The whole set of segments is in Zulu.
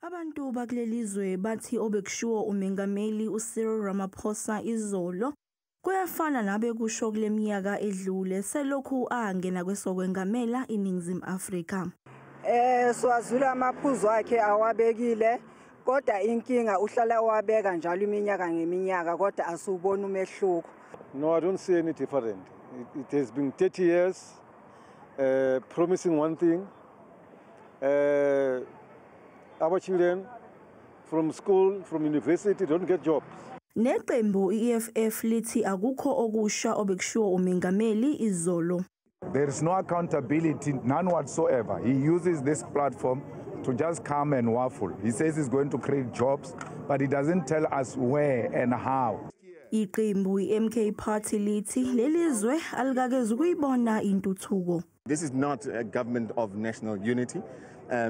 Abantu bakuleli zwe bathi obekushiwo uMengameli uCyril Ramaphosa izolo kuyafana nabekusho kule minyaka edlule selokhu angena kwesokwengamela iNingizimu Afrika. Siwazwile amaphuzu akhe awabekile, kodwa inkinga uhlala wabeka njalo iminyaka ngeminyaka, kodwa asiwubona umehluko. No, I don't see any different. It has been 30 years promising one thing. Our children from school, from university don't get jobs. Neqembu i-EFF lithi akukho okusha obekushiwo uMengameli izolo. There is no accountability, none whatsoever. He uses this platform to just come and waffle. He says he's going to create jobs, but he doesn't tell us where and how. Iqembu i-MK Party lithi lelizwe alikakezi ukuyibona intuthuko. This is not a government of national unity.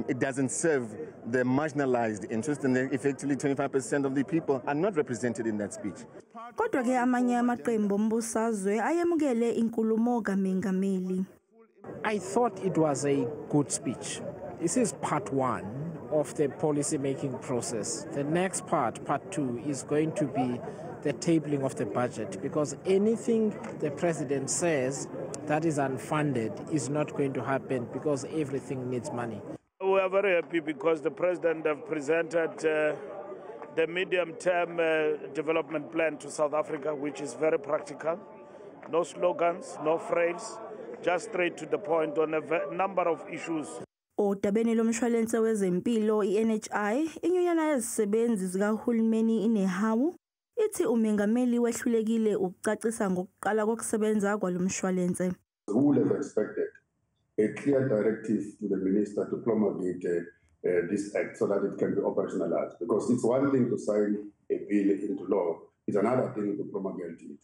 It doesn't serve the marginalized interest, and effectively 25% of the people are not represented in that speech. Kodwa ke amanye amaqembu ombusazwe ayemukele inkulumo kaMengameli. I thought it was a good speech. This is part one of the policy making process. The next part, part two, is going to be the tabling of the budget, because anything the president says that is unfunded is not going to happen, because everything needs money. We are very happy because the president have presented the medium-term development plan to South Africa, which is very practical. No slogans, no phrase, just straight to the point on a number of issues. Odabeni lomshwalense wezempilo i-NHI, inyunyana yezisebenzi zikahulumeni iNehawu ithi umengameli wehlulekile ukucacisa ngokuqala kokusebenza kwalomshwalense. We would have expected a clear directive to the minister to promulgate this act so that it can be operationalized. Because it's one thing to sign a bill into law, it's another thing to promulgate it.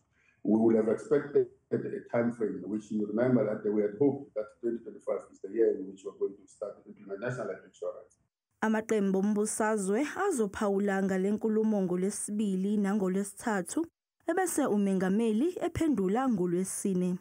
We would have expected a time frame in which you remember that we had hoped that 2025 is the year in which we're going to start to implement national life insurance. Amaqembu ombusazwe azophawula ngalenkulumo ngolwesibili nangolwesithathu, ebese umengameli ephendula ngolwesine.